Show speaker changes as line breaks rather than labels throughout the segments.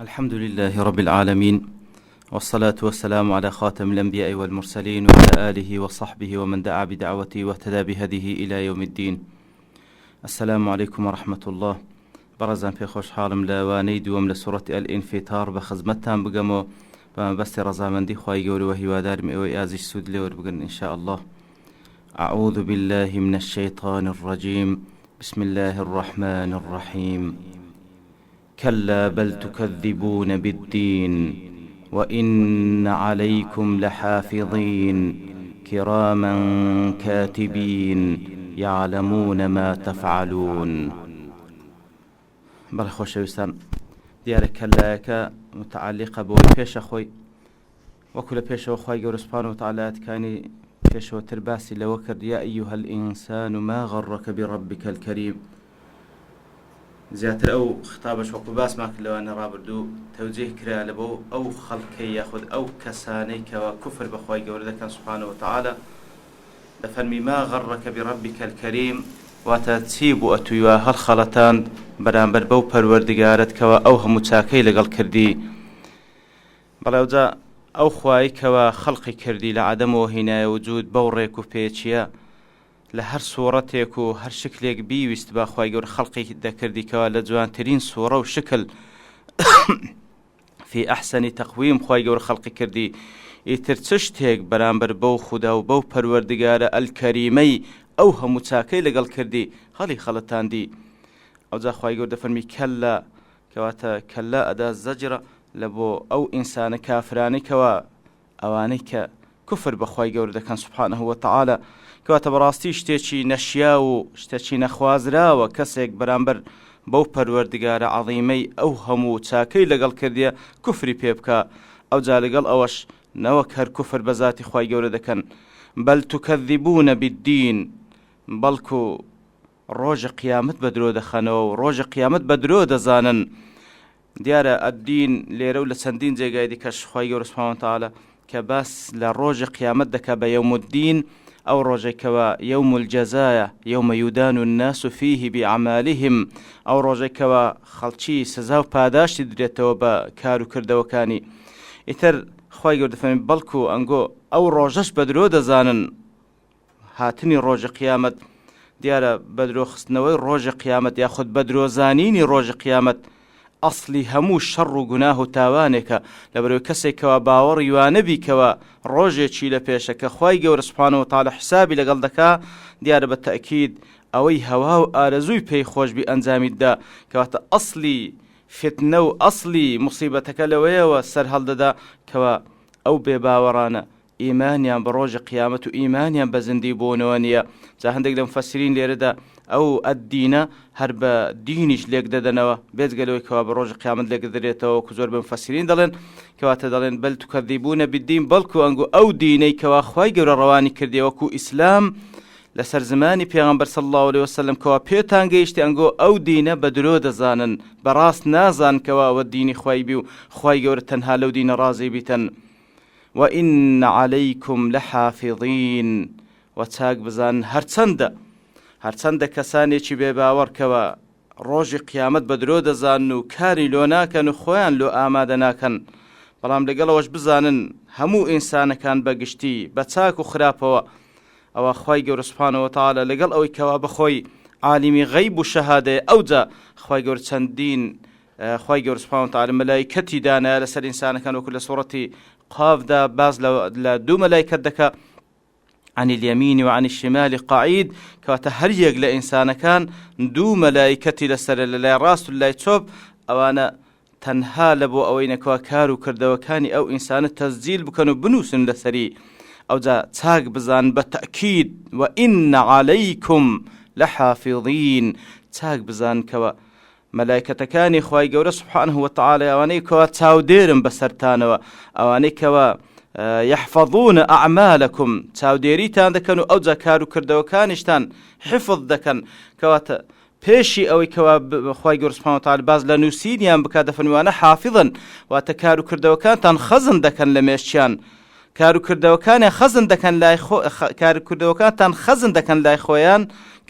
الحمد لله رب العالمين والصلاة والسلام على خاتم الأنبياء والمرسلين وعلى آله وصحبه ومن دعا بدعوته واهتدى بهديه إلى يوم الدين السلام عليكم ورحمة الله بەڕێزان پێ خۆشحاڵم لە وانەی دووەم لە سوڕەتی الانفطار بە خزمەتتان بگەمەوە بە مەبەستی ڕەزامەندی خوای گەورە وە هیوادارم ئێوەی ئازیز سوود لێ وەربگرن ان شاء الله أعوذ بالله من الشيطان الرجيم بسم الله الرحمن الرحيم كلا بل تكذبون بالدين وإن عليكم لحافظين كراما كاتبين يعلمون ما تفعلون بەڵێ خۆشەویستان دیارە کەلایەکە متعلقە بەوەی پێشە خۆی وەکو لە پێشەوە خوای گەورە سبحانه وتعالی ئایەتەکانی پێشەوەتر باسی لەوە کرد یا ایها الانسان ما غرک بربک الکریم زیاتر ئەو خطابەش وەکو باسمان کرد لەوانە ڕابردوو تەوجیه کرا لە بۆ ئەو خەڵکەی یاخود ئەو کەسانەی کەوا کوفر بە خوای گەورە دەکەن سبحانه وتعالی دەفەرمی ما غرک بربک الکریم واتە چی بوو ئەتووی وا هەڵخەڵەتاند بەرامبەر بەو پەروەردگارەت کەوا ئەو هەموو چاکەی لەگەڵ کردی بەڵێ ئەوجا ئەو خوایەی کەوا خەڵقی کردی لە عەدەمەوە هینایە وجود بەو ڕێک و پێکیە لە هەر سوڕەتێک و هەر شکلێک بیویستبا خوای گەورە خەڵقی دەکردی کەوا لە جوانترین سوڕە و شکل فی احسن تقویم خوای گەورە خەڵقی کردی ئیتر چ شتێک بەرامبەر بەو خودا و بەو پەروەردگارە الکەریمەی ئەو هەموو چاکەی لەگەڵ کردی هەڵی خەڵەتاندی ئەوجا خوای گەورە دەفەرمی کەلا کەواتە کەلا ئەدا زەجرە لە بۆ ئەو ئینسانە کافرانەی کەوا ئەوانەی کە کوفر بە خوای گەورە دەکەن سبحانه وتعالی کەواتە بەڕاستی شتێکی نەشیاو و شتێکی نەخوازراوە کەسێک بەرامبەر بەو پەروەردگارە عەظیمەی ئەو هەموو چاکەی لەگەڵ کردیە کوفری پێ بکا ئەوجا لەگەڵ ئەوەش نەوەک هەر کوفر بە زاتی خوای گەورە دەکەن بل تکذبون بالدین بەڵکو ڕۆژی قیامەت بە درۆ دەخەنەوە و ڕۆژی قیامەت بە درۆ دەزانن دیارە الدین لێرە و لە چەندین جێگای دیکەش خوای گەورە سبحانه وتعالی کە باس لە ڕۆژی قیامەت دەکا بە یوم الدین ئەو ڕۆژەی کەوا یوم الجزایە یوم یدان الناس فیه بأعمالهم ئەو ڕۆژەی کەوا خەڵکی سزا و پاداشتی درێتەوە بە کار و کردەوەکانی ئیتر خوای گەورە دەفەرمێ بەڵکو ئەنگۆ ئەو ڕۆژەش بە درۆ دەزانن هاتنی ڕۆژی قیامەت، دیارە بەدرۆ خستنەوەی ڕۆژی قیامەت یاخود بەدرۆ زانینی ڕۆژی قیامەت ئەسڵی هەموو شەڕ و گوناه و تاوانێکە، لەبەرئەوەی کەسێک کەوا باوەڕی وانەبی کەوا ڕۆژێکی لە پێشە کە خوای گەورە سبحانە وتعالی حسابی لەگەڵ دەکا دیارە بە تەئکید ئەوەی هەوا و ئارەزووی پێی خۆش بی ئەنجامی دەدا کەواتە ئەسڵی فیتنە و ئەسڵی موسیبەتەکە لەوەیەوە سەرهەڵدەدا کەوا ئەو بێباوەڕانە ئیمانیان بە ڕۆژی قیامەت و ئیمانیان بە زیندی بوونەوە نییە جا هەندێک لە مفەسرین لێرەدا ئەو الدینە هەر بە دینیش لێک دەدەنەوە بێجگە لەوەی کەوا بە ڕۆژی قیامەت لێک دەدرێتەوە وەکو زۆر بە مفەسرین دەڵێن کەواتە دەڵێن بل تکذبون بالدین بەڵکو ئەنگو ئەو دینەی کەوا خوای گەورە ڕەوانی کردیە وەکو ئیسلام لەسەر زمانی پێغەمبەر صلی اللە علیه وسلم کەوا پێتان گەیشتی ئەنگۆ ئەو دینە بە درۆ دەزانن بەڕاست نازان کەوا ئەوە دینی خوای بی و خوای گەورە تەنها لەو دینە ڕازی بیتن وَإِنَّ عَلَیکم لَحافظین وە چاک بزانن هەرچەندە هەرچەندە کەسانێکی بێ باوەڕ کەوا ڕۆژی قیامەت بە درۆ دەزانن و کاری لۆ ناکەن و خۆیان لۆ ئامادە ناکەن بەڵام لەگەڵەوەش بزانن هەموو ئینسانەکان بە گشتی بە چاک و خراپەوە ئەوە خوای گەورە سبحانە وتعالی لەگەڵ ئەوەی کەوا بەخۆی عالمی غەیب و شەهادەیە ئەوجا خوای گەورە چەندین خوای گەورە سبحانە وتعالی مەلایکەتی دانایە لەسەر ئینسانەکان وەکو لە سوڕەتی قافدا باس لە دوو مەلایکەت دەکا عن اليمين وعن الشمال قعید کەواتە هەر یەک لە ئینسانەکان دوو مەلایکەتی لەسەرە لە لای ڕاست و لای چۆپ ئەوانە تەنها لە بۆ ئەوەی نەکەوە کار و کردەوەکانی ئەو ئینسانە تەسجیل بکەن و بنووسن لەسەری ئەوجا چاک بزان بە تەکید و ئین عەلەیکم لەحافظین چاک بزان کەوە مەلایکەتەکانی خوای گەورە سبحانه وتعالی ئەوانەی کەوا چاودێرن بەسەرتانەوە ئەوانەی کەوا یحفظون اعمالکم چاودێریتان دەکەن و ئەوجا کار و کردەوەکانیشتان حفظ دەکەن کەواتە پێشی ئەوەی کەوا خوای گەورە سبحانه وتعالی باز لە نووسینیان بکات دەفەرموانە حافظن واتە کار و کردەوەکانتان خەزن دەکەن لە مێشکیان کار و کردەوەکانیان خەزن دەکەن لای خۆ کار و کردەوەکانتان خەزن دەکەن لای خۆیان.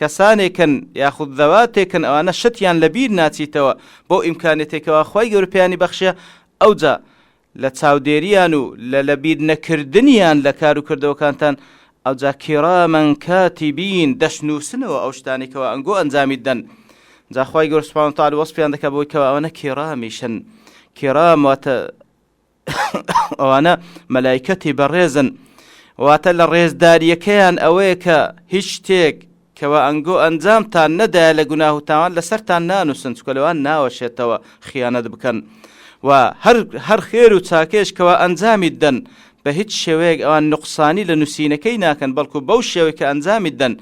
کەسانێکن یاخود زەواتێکن ئەوانە شتیان لەبیر ناچیتەوە بەو ئیمکانێتێک کەوا خوای گەورە پێیانی بەخشیە ئەوجا لە چاودێریان و لە لەبیر نەکردنیان لە کار و کردەوەکانتان ئەوجا کیراما کاتبین دەشنووسنەوە ئەو شتانەی کەوا ئەنگۆ ئەنجامی دەن جا خوای گەورە سبحانە وتعالی وەسفیان دەکات بەوەی کەوا ئەوانە کیرامیشن کیرام واتە ئەوانە مەلایکەتی بەڕێزن واتە لە ڕێزداریەکەیان ئەوەیە کە هیچ شتێک کەوا ئەنگۆ ئەنجامتان نەدایە لە گوناه و تاوان لەسەرتان نانووسن چکە لەوان ناوەشێتەوە خیانەت بکەن و هەر هەر خێر و چاکێش کەوا ئەنجامی دەن بە هیچ شێوەیەک ئەوان نوقسانی لە نووسینەکەی ناکەن بەڵکو بەو شێوەی کە ئەنجامی دەن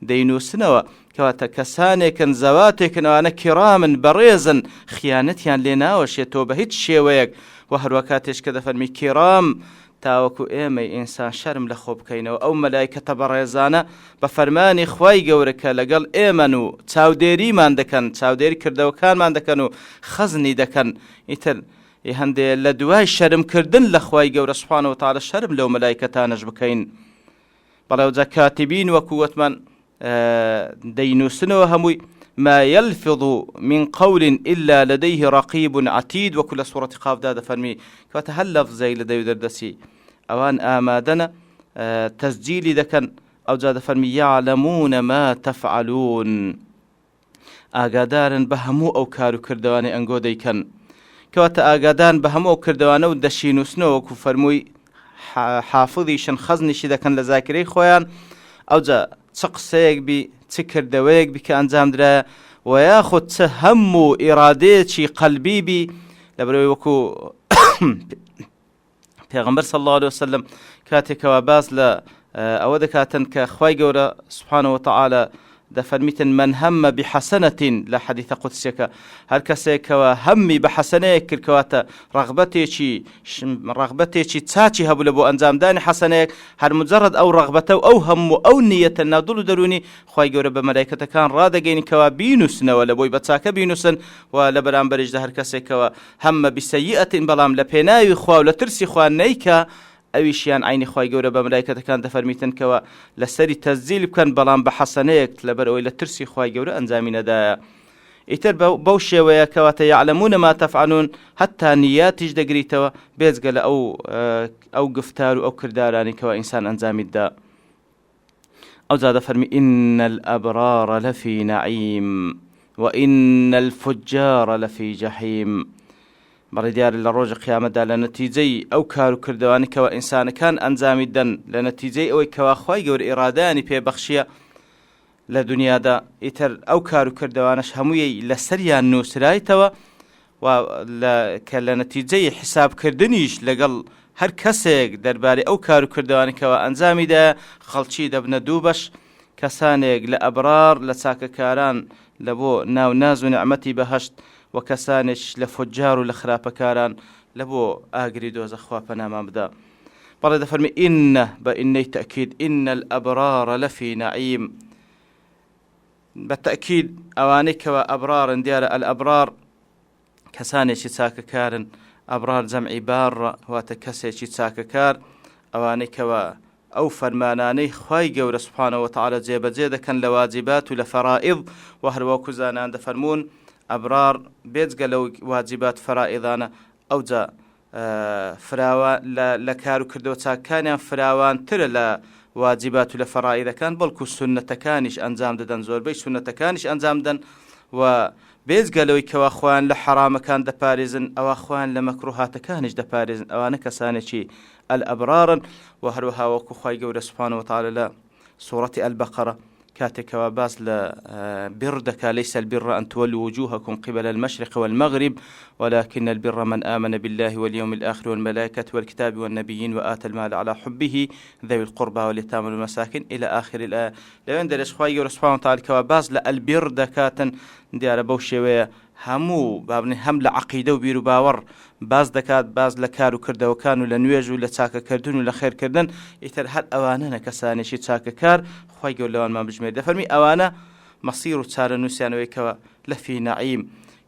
دەینووسنەوە کەواتە کەسانێکن زەواتێکن ئەوانە کیرامن بەڕێزن خیانەتیان لێ ناوەشێتەوە بە هیچ شێوەیەک و هەروە کاتێش کە دەفەرمی کیرام تاوەکو ئێمەی ئینسان شەرم لە خۆ بکەینەوە ئەو مەلایکەتە بەڕێزانە بە فەرمانی خوای گەورە کە لەگەڵ ئێمەن و چاودێریمان دەکەن چاودێری کردەوەکانمان دەکەن و خەزنی دەکەن ئیتر هەندێ لە دوای شەرم کردن لە خوای گەورە سبحانە وتعالی شەرم لەو مەلایکەتانەش بکەین بەڵێ ئەوجا کاتبین وەکو وتمان دەینووسنەوە هەمووی ما يلفظ من قول إلا لديه رقيب عتيد وەکو لە سوڕەتی قافدا دەفەرمی کەواتە هەر لەفزێک لە دەوی دەردەچی ئەوان ئامادەنە تەسجیلی دەکەن ئەوجا دەفەرمی يعلمون ما تفعلون ئاگادارن بە هەموو ئەو کار و کردەوانەی ئەنگۆ دەیکەن. کەواتە ئاگادارن بە هەموو ئەو کردەوانە و دەشینووسنەوە وەکو فەرمووی حافظیشن خەزنیشی دەکەن لە زاکرەی خۆیان ئەوجا چ قسەیەک بی چ کردەوەیەک بی کە ئەنجام درایە و یاخود چ هەم و ئیرادەیەکی قەلبی بی لەبەرئەوەی وەکو پێغەمبەر صلی اللە علیه وسلم کاتێکەوە باس لە ئەوە دەکاتن کە خوای گەورە سبحانه وتعالی دەفەرمیتن من هم بحسنة لە حەدیثە قودسیەکە هەر کەسێکەوە هەممی بە حەسەنەیەک کرد کەواتە ڕەغبەتێکی ڕەغبەتێکی چاچی هەبوو لە بۆ ئەنجامدانی حەسەنەیەک هەر مجرد ئەو ڕەغبەتە و ئەو هەم و ئەو نیەتە ناو دڵ و دەروونی خوای گەورە بە مەلایکەتەکان ڕادەگەینی کەوا بینوسنەوە لە بۆی بە چاکە بینوسن و لە بەرامبەریشدا هەر کەسێکەوە هم بسیئة بەڵام لە پێناوی خوا و لە ترسی خوا نەیکا ئەویشیان عەینی خوای گەورە بە ملایکەتەکان دەفەرمیتن کەوا لەسەری تەسجیل بکەن بەڵام بە حەسەنەیەک لەبەر ئەوەی لە ترسی خوای گەورە ئەنجامی نەدایە ئیتر بەو شێوەیە کەواتە یعلمون ما تفعلون هەتا نیاتیش دەگریتەوە بێجگە لە ئەو ئەو گفتار و ئەو کردارانی کەوا ئینسان ئەنجامی دا ئەوجا دەفەرمی إن الأبرار لفی نعیم وإن الفجار لفی جحیم بەڵێ دیارە لە ڕۆژی قیامەتدا لە نەتیجەی ئەو کار و کردەوانی کەوا ئینسانەکان ئەنجامی دەن لە نەتیجەی ئەوەی کەوا خوای گەورە ئیرادەیانی پێ بەخشیە لە دنیادا ئیتر ئەو کار و کردەوانەش هەمووی لەسەریان نووسرایتەوە و لە کە لە نەتیجەی حیساب کردنیش لەگەڵ هەر کەسێک دەربارەی ئەو کار و کردەوانەی کەوا ئەنجامی دایە خەڵکی دەبنە دوو بەش کەسانێک لە ئەبرار لە چاکەکاران لە بۆ ناو ناز و نیعمەتی بەهەشت و کەسانێکیش لە فوجار و لە خراپەکاران لە بۆ ئاگری دۆزەخ خوا پەنامان بدا بەڵێ دەفەرمی إن بە ئینەی تەئکید إن الأبرار لفی نعیم بە تەئکید ئەوانەی کەوا ئەبرارن دیارە الابرار کەسانێکی چاکەکارن ئەبرار جەمعی بار واتە کەسێکی چاکەکار ئەوانەی کەوا ئەو فەرمانانەی خوای گەورە سبحانە وتعالی جێبەجێ دەکەن لە واجبات و لە فەرائض و هەروەکو زانایان دەفەرموون ئەبرار بێجگە لەو واجبات فەرائضانە ئەوجا فراوان لە لە کار و کردەوە چاکەکانیان فراوانترە لە واجبات و لە فەرائیدەکان بەڵکو سوننەتەکانیش ئەنجام دەدەن زۆربەی سوننەتەکانیش ئەنجام دەن و بێجگە لەوەی کەوا خۆیان لە حەرامەکان دەپارێزن ئەوا خۆیان لە مەکروهاتەکانیش دەپارێزن ئەوانە کەسانێکی الابرارن و هەروەها وەکو خوای گەورە سبحانه وتعالی لە سورەتی البقرە کاتێک کەوا باس لە بر دەکا ليس البر أن تولوا وجوهكم قبل المشرق والمغرب ولكن البر من آمن بالله واليوم الآخر والملائكة والكتاب والنبيين وآتى المال على حبه ذوي القربى واليتامى والمساكين إلى آخر الآية لەوێن دەرێش خوای گەورە سبحانه وتعالى کەوا باس لە البر دەکاتن دیارە بەو شێوەیە هەموو با بڵێین هەم لە عەقیدە و بیروباوەڕ باس دەکات، باس لە کار و کردەوەکان و لە نوێژ و لە چاکەکردن و لە خێرکردن، ئیتر هەر ئەوانەنە کەسانێکی چاکەکار، خوای گەورە لەوانمان بژمێرێ، دەفەرمی ئەوانە مەسیر و چارەنووسیان ئەوەیە کەوا لەفی نەعیم،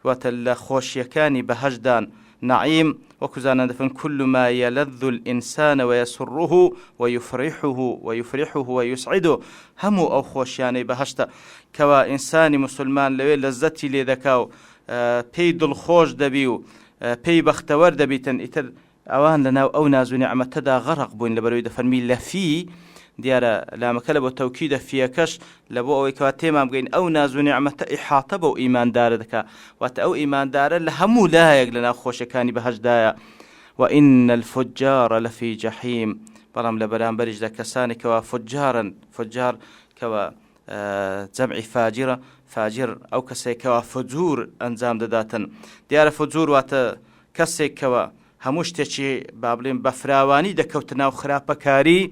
واتە لە خۆشییەکانی بەهەشتدان، نەعیم. وەکو زانان دەفەرموون كل ما يلذ الإنسان ويسره ويفرحه ويفرحه ويسعده هەموو ئەو خۆشیانەی بەهەشتە کەوا ئینسانی موسولمان لەوێ لەزەتی لێ دەکا و پێی دڵخۆش دەبی و پێی بەختەوەر دەبیتن ئیتر ئەوان لەناو ئەو ناز و نیعمەتەدا غەڕق بووین لەبەرئەوەی دەفەرمی لەفی دیارە لامەکە لە بۆ تەوکیدە فیەکەش لە بۆ ئەوەی کەوا تێمان بگەین ئەو ناز و نیعمەتە ئیحاتە بەو ئیماندارە دەکا واتە ئەو ئیماندارە لە هەموو لایەک لەناو خۆشیەکانی بەهەشتدایە وإن الفجار لفی جحیم بەڵام لە بەرامبەریشدا کەسانێک کەوا فجارن فجار کەوا جەمعی فاجرە فاجر ئەو کەسێک کەوا فجور ئەنجام دەداتن دیارە فجور واتە کەسێک کەوا هەموو شتێکی با بڵێم بە فراوانی دەکەوتە ناو خراپەکاری،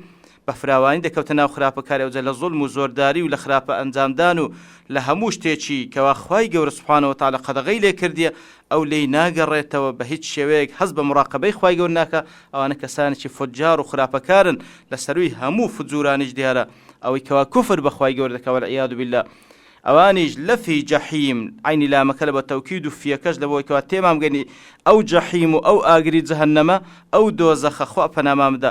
بە فراوانی دەکەوتە ناو خراپەکاری ئەوجا لە زوڵم و زۆرداری و لە خراپە ئەنجامدان و لە هەموو شتێکی کەوا خوای گەورە سبحانە وتعالی قەدەغەی لێ کردیە ئەو لێی ناگەڕێتەوە بە هیچ شێوەیەک هەست بە مڕاقەبەی خوای گەورە ناکا ئەوانە کەسانێکی فوجار و خراپەکارن لە سەرووی هەموو فجورانیش دیارە ئەوەی کەوا کوفر بە خوای گەورە دەکا والعیاذ باللە ئەوانیش لەفی جەحیم، عەینی لامەکە لەبۆ تەوکید و فیەکەش لەبۆ کەوا تێمان بگەنی ئەو جەحیم و ئەو ئاگری جەهەنەمە، ئەو دۆزەخە، خوا پەنامان بدە،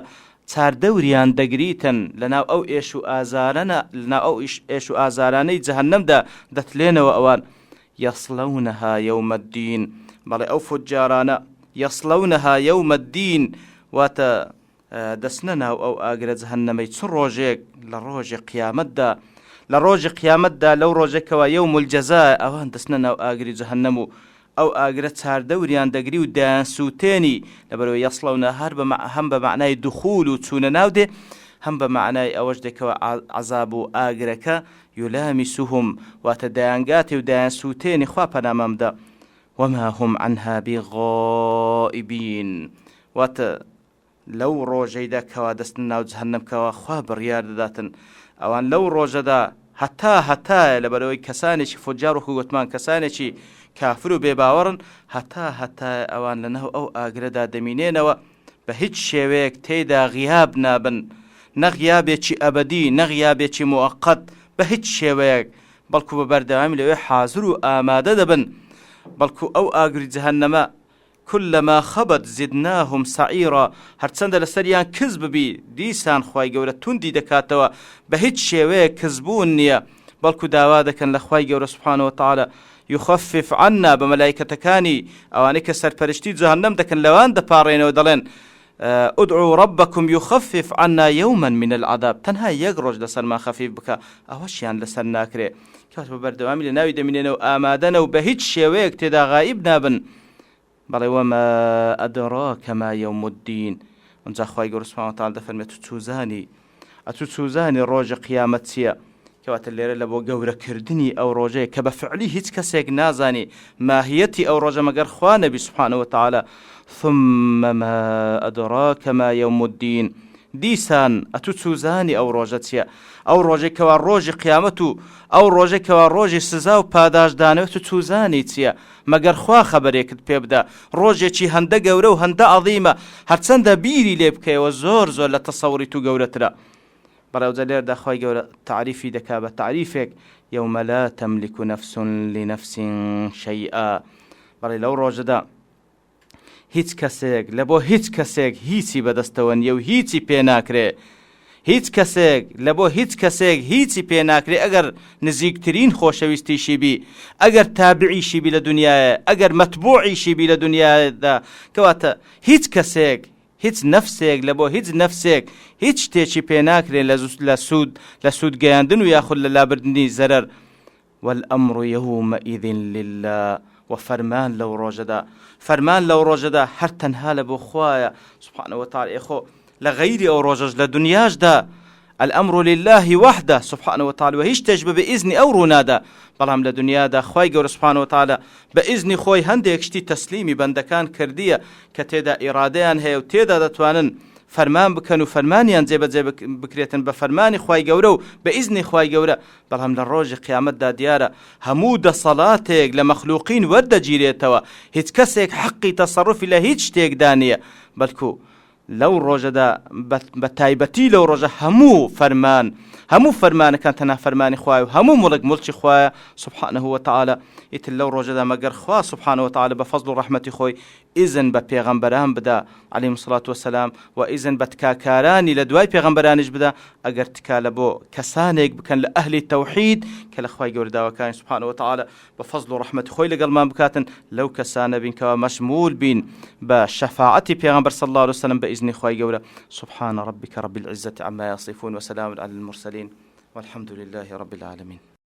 چاردەوریان دەگریتن، لەناو ئەو ئێش و ئازارەنە، لەناو ئەو ئێش و ئازارانەی جەهەنەمدا دەتلێنەوە ئەوان، یصلونها یوم الدین، بەڵێ ئەو فوجارانە، یصلونها یوم الدین، واتە دەچنە ناو ئەو ئاگرە جەهەنەمەی چ ڕۆژێک لە ڕۆژی قیامەتدا لە ڕۆژی قیامەتدا لەو ڕۆژێک کەوا یوم الجزاء ئەوان دەچنە ناو ئاگری جەهەنەم و ئەو ئاگرە چاردەوریان دەگری و دەیانسووتێنی لەبەرئەوەی یصلونە هەر بە هەم بە مەعنای دخول و چوونە ناو دێ هەم بە مەعنای ئەوەش دێ کەوا عەزاب و ئاگرەکە یلامسهم واتە دەیانگاتێ و دەیانسووتێنی خوا پەنامان بدە وما هم عنها بغائبین واتە لەو ڕۆژەیدا کەوا دەچنە ناو جەهەنەم کەوا خوا بڕیار دەداتن ئەوان لەو ڕۆژەدا هەتا هەتایە لەبەرئەوەی کەسانێکی فوجار وەکو گوتمان کەسانێکی کافر و بێباوەڕن هەتا هەتایە ئەوان لەناو ئەو ئاگرەدا دەمینێنەوە بە هیچ شێوەیەک تێیدا غیاب نابن نە غیابێکی ئەبەدی نە غیابێکی موەقەت بە هیچ شێوەیەک بەڵکو بە بەردەوامی لەوێ حازر و ئامادە دەبن بەڵکو ئەو ئاگری جەهەنەمە کلما خبت زدناهم سعیرا هەرچەندە لەسەریان کز ببی دیسان خوای گەورە توندی دەکاتەوە بەهیچ شێوەیەک کزبوون نیە بەڵکو داوا دەکەن لە خوای گەورە سبحانە وتعالی یخفف عنا بە مەلایکەتەکانی ئەوانەی کە سەرپەرشتی جەهەنەم دەکەن لەوان دەپاڕێنەوە دەڵێن ادعوا ربکم یخفف عنا یوما من العذاب تەنها یەک ڕۆژ لەسەرمان خەفیف بکە ئەوەشیان لەسەر ناکرێ کەواتە بە بەردەوامی لە ناوی دەمینێنەوە ئامادەنە و بە هیچ شێوەیەک تێدا غائیب نابن بەڵێ وما أدراک ما یوم الدین ئەمجا خوای گەورە سبحانە وتعالی دەفەرمێت تو چوزانی ئەتو چوزانی ڕۆژی قیامەت چییە کەواتە لێرە لە بۆ گەورەکردنی ئەو ڕۆژەیە کە بە فعلی هیچ کەسێک نازانی ماهیەتی ئەو ڕۆژە مەگەر خوا نەبی سبحانە وتعالی ثم ما أدراک ما یوم الدین دیسان ئەتو چوزانی ئەو ڕۆژە چییە ئەو ڕۆژەی کەوا ڕۆژی قیامەت و ئەو ڕۆژەی کەوا ڕۆژی سزا و پاداشتدانەوە تو چوزانی چییە مەگەر خوا خەبەرێکت پێ بدا ڕۆژێکی هەندە گەورە و هەندە عەظیمە هەرچەندە بیری لێ بکەیەوە زۆر زۆر لە تەسەوری تو گەورەترە بەڵێ ئەوجا لێرەدا خوای گەورە تەعریفی دەکا بە تەعریفێک یوم لا تملک نفس لنفس شیئا بەڵێ لەو ڕۆژەدا هیچ کەسێک لە بۆ هیچ کەسێک هیچی بەدەستەوە نییە و هیچی پێ ناکرێ هیچ کەسێک لە بۆ هیچ کەسێک هیچی پێ ناکرێ ئەگەر نزیکترین خۆشەویستیشی بی ئەگەر تابعیشی بی لە دنیاە ئەگەر مەتبوعیشی بی لە دنیادا کەواتە هیچ کەسێک هیچ نەفسێک لە بۆ هیچ نەفسێک هیچ شتێکی پێ ناکرێ لە سوود لە سوود گەیاندن و یاخود لە لابردنی زەرەر والامر یومئذ للە وە فەرمان لەو ڕۆژەدا فەرمان لەو ڕۆژەدا هەر تەنها لە بۆ خوایە سبحانە وتعالی ئێ خۆ لە غەیری ئەو ڕۆژەش لە دنیاشدا الامر لله وحده سبحانه وتعالی وە هیچ شتێش بەبێ ئیزنی ئەو ڕوونادا بەڵام لە دنیادا خوای گەورە سبحانه وتعالی بە ئیزنی خۆی هەندێک شتی تەسلیمی بەندەکان کردیە کە تێدا ئیرادەیان هەیە و تێدا دەتوانن فەرمان بکەن و فەرمانیان جێبەجێ بکرێتن بە فەرمانی خوای گەورە و بە ئیزنی خوای گەورە بەڵام لە ڕۆژی قیامەتدا دیارە هەموو دەسەڵاتێک لە مەخلوقین وەردەگیرێتەوە هیچ کەسێک حەقی تەسەڕوفی لە هیچ شتێکدا نییە بەلکو. لەو ڕۆژەدا بە تایبەتی لەو ڕۆژە هەموو فەرمان هەموو فەرمانەکان تەنها فەرمانی خوایە و هەموو موڵک موڵکی خوایە سبحانه وتعالی ئیتر لەو ڕۆژەدا مەگەر خوا سبحانه وتعالی بە فەزڵ و ڕەحمەتی خۆی ئیزن بە پێغەمبەران بدا علیهم الصلاة والسلام و ئیزن بە تکاکارانی لە دوای پێغەمبەرانیش بدا ئەگەر تکا لە بۆ کەسانێک بکەن لە ئەهلی تەوحید کە لە خوای گەورە داواکارین سبحانه وتعالی بە فەزڵ و ڕەحمەتی خۆی لەگەڵمان بکاتن لەو کەسانە بین کەوا مەشمول بین بە شەفاعەتی پێغەمبەر صلی اللە علیه وسلم بە ئیزنی خوای گەورە سبحان ربک رب العزة عما یصفون وسلام علی المرسلین والحمد لله رب العالمین.